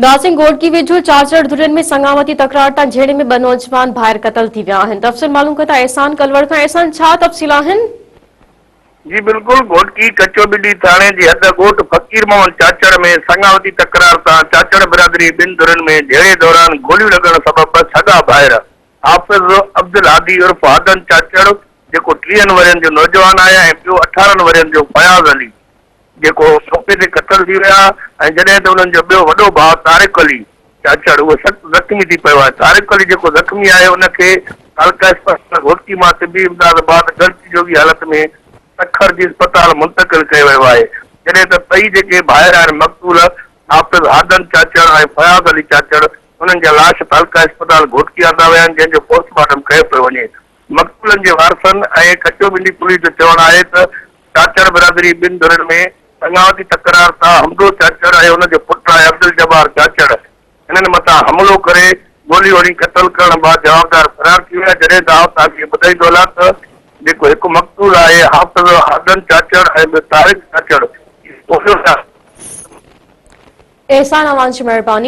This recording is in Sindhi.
داسين گهوٽڪي ويجهو چاچڙ ڌرين ۾ سڱاوتي تڪرار تان جهيڙي ۾ ٻه نوجوان ڀائر قتل ٿي ويا آهن. تفصيل معلوم ڪندا احسان ڪلوڙ کان احسان ڇا تفصيل آهن؟ جي بلڪل گهوٽڪي ڪچو ٻنڊي ٿاڻي جي حد ڳوٺ فقير محمد چاچڙ ۾ سڱاوتي تڪرار تان چاچڙ برادري ٻن ڌرين ۾ جهيڙي دوران گوليون لڳڻ سبب ٻه سڳا ڀائر حافظ عبدالهادي عرف هادن چاچڙ جيڪو ٽيهن ورهين جو نوجوان آهي ۽ ٻيو اٺارهن ورهين جو فياض علي جيڪو موقعي تي قتل ٿي ويا ۽ جڏهن ته انهن جو ٻيو وڏو ڀاء طارق علي چاچڙ اهو سخت زخمي ٿي پيو آهي. طارق علي جيڪو زخمي آهي ان کي تعلقه اسپتال گهوٽڪي مان طبي امداد بعد ڳڻتي جوڳي حالت ۾ سکر جي اسپتال منتقل ڪيو ويو آهي جڏهن ته ٻئي جيڪي ڀائر آهن مقتول حافظ هادن چاچڙ ۽ فياض علي چاچڙ انهن جا لاش تعلقه اسپتال گهوٽڪي آندا ويا آهن جنهن جو پوسٽ مارٽم ڪيو پيو وڃي. مقتولن جي وارثن ۽ ڪچو ٻنڊي پوليس جو چوڻ آهي ته چاچڙ برادري ٻن ڌرين ۾ سڱاوتي تڪرار تان حمدو چاچڙ ۽ ان جو پٽ آهي عبدالجبار چاچڙ هنن مٿان حملو ڪري گوليون هڻي قتل ڪرڻ بعد جوابدار فرار ٿي ويا جڏهن ته آئون توهان کي ٻڌائيندو هلان ته جيڪو هڪ مقتول آهي حافظ هادن چاچڙ ۽ ٻيو طارق چاچڙ اهي گوليون احسان اوهان جي مهرباني.